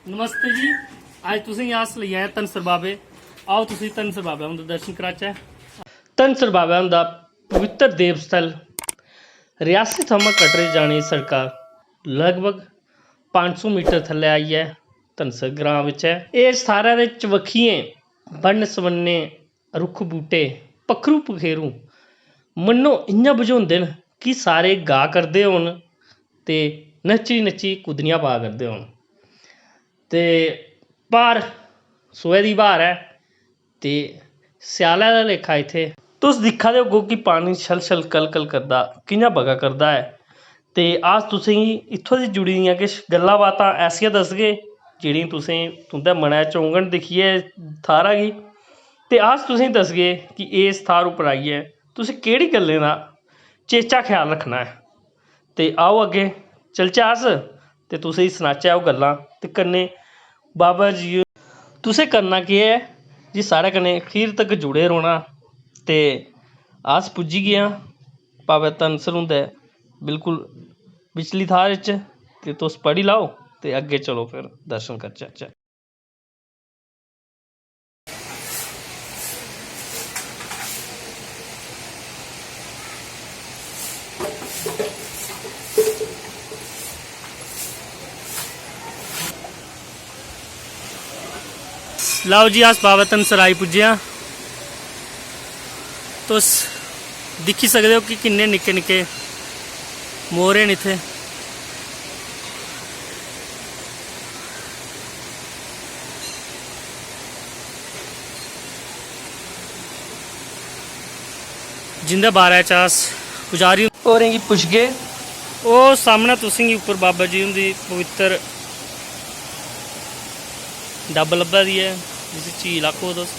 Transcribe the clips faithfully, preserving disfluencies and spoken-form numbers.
नमस्ते जी, अज्ज तुसेंगी अस लेई आए धनसर बाबे। आओ तुसेंगी धनसर बाबे हुंदे दर्शन कराचै। धनसर बाबे हुंदा पवित्र देव स्थल रियासी थमां कटरे जाने दी सड़का लगभग पंज सौ मीटर थल्लै आइयै धनसर ग्रांऽ बिच ऐ। एह् थाह्रै दे चबक्खियें बन्न सबन्ने रुक्ख बूह्टे, पक्खरू पखेरू मन्नो इ'यां बझोंदे न कि सारे गा करदे होन ते नच्ची नच्ची कुद्दनियां पा करदे होन। ते ब्हार सोहै दी ब्हार ऐ ते स्यालै दा लेखा इत्थै तुस दिक्खा दे होगो कि पानी छल छल कल कल करदा कि'यां बगा करदा ऐ। ते अस तुसेंगी इत्थूं दी जुड़ी दियां किश गल्लां बातां ऐसियां दसगे जेह्ड़ियां तुसें तुं'दे मनै च औङन दिक्खियै थाह्रा गी। ते अस तुसेंगी दसगे कि इस थाह्र उप्पर आइयै तुसें केह्ड़ी गल्लें दा चेचा ख्याल रक्खना ऐ। ते आओ अग्गें चलचै अस ते तुसेंगी सनाचै ओह् गल्लां ते कन्नै बाबा जी तुसें करना केह् ऐ जी, साढ़े कन्नै अखीर तक जुड़े रौह्ना। ते अस पुज्जी गे आं बाबा धनसर हुंदे बिल्कुल बिचली थाह्र च, ते तुस पढ़ी लैओ ते अग्गें चलो फिर दर्शन करचै। लैओ जी, अस बाबा धनसर आई पुज्जे आं। तुस दिक्खी सकदे ओ कि किन्ने निक्के निक्के मोर न इत्थै। जिंदे बारे च अस पुजारी होरें गी पुच्छगे। ओह् सामनै तुसेंगी उप्पर बाबा जी हुंदी पवित्र डब्ब लब्भा दी ऐ, जिसी झील आखो तुस।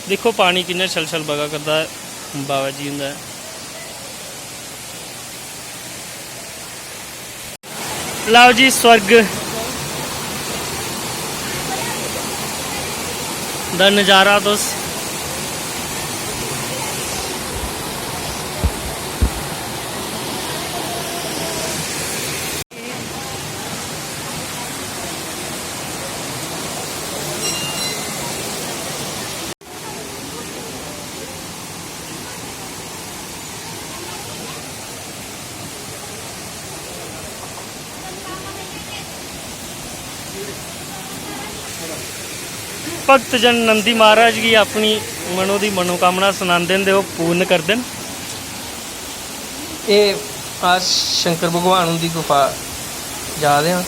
दिक्खो पानी किन्ना छल छल बगा करदा ऐ बाबा जी हुंदा। लैओ जी, स्वर्ग दा नज़ारा तुस। भक्तजन नंदी महाराज गी अपनी मनो दी मनोकामना सनांदे न ते ओह् पूर्ण करदे न। एह् अस शंकर भगवान हुंदी गुफा जा दे आं।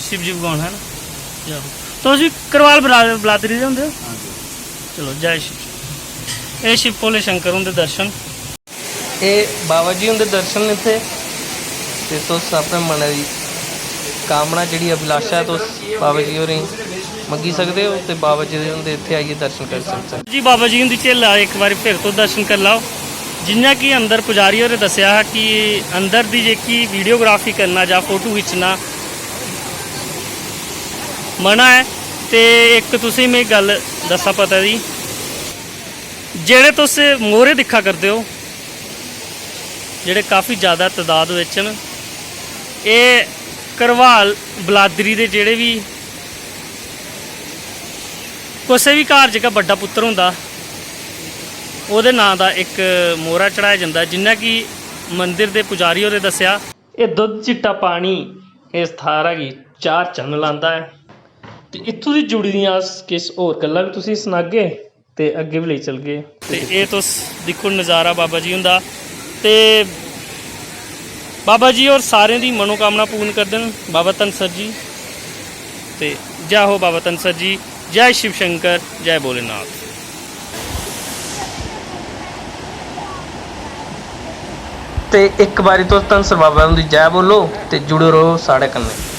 शिव जी भगवान है ना? आहो। तुस बी करवाल बला-, बलादरी दे होंदे ओ? हां जी। चलो, जय शिव। एह् शिव भोले शंकर हुंदे दर्शन। एह् बाबा जी हुंदे दर्शन न इत्थै, ते तुस अपने मनै दी कामना जेह्ड़ी अभिलाशा ऐ, तुस बाबा जी होरें गी मंगी सकदे ओ ते बाबा जी हुंदे इत्थै आइयै दर्शन करी सकदे ओ। जी, बाबा जी हुंदी झीला इक बारी फिर तुस दर्शन करी लैओ। जि'यां कि अंदर पुजारी होरें दस्सेआ हा कि अंदर दी जेह्की वीडियोग्राफी करना जां फोटो खिच्चना मना ऐ, ते इक तुसेंगी में गल्ल दस्सां पता दी, जेह्ड़े तुस मोह्रे दिक्खा करदे ओ, जेह्ड़े काफी ज्यादा तदाद बिच न, एह् घरवाल बलादरी दे जेह्ड़े बी कुसै बी घर जेह्का बड्डा पुत्तर होंदा, ओह्दे नांऽ दा इक मोह्रा चढ़ाया जंदा, जि'यां कि मंदिर दे पुजारी होरें दस्सेआ। एह् दुद्ध चिट्टा पानी इस थाह्रा गी चार चन्न लांदा ऐ। ते इत्थूं दी जुड़ी दियां अस किश होर गल्लां बी तुसेंगी सनागे ते अग्गें बी लेई चलगे। ते एह् तुस दिक्खो नज़ारा बाबा जी हुंदा। ते बाबा जी होर सारें दी मनोकामना पूर्ण करदे न, बाबा धनसर जी। ते जै हो बाबा धनसर जी, जै शिव शंकर, जै भोलेनाथ। ते इक बारी तुस धनसर बाबा हुंदी जै बोलो ते जुड़े र'वो साढ़े कन्नै।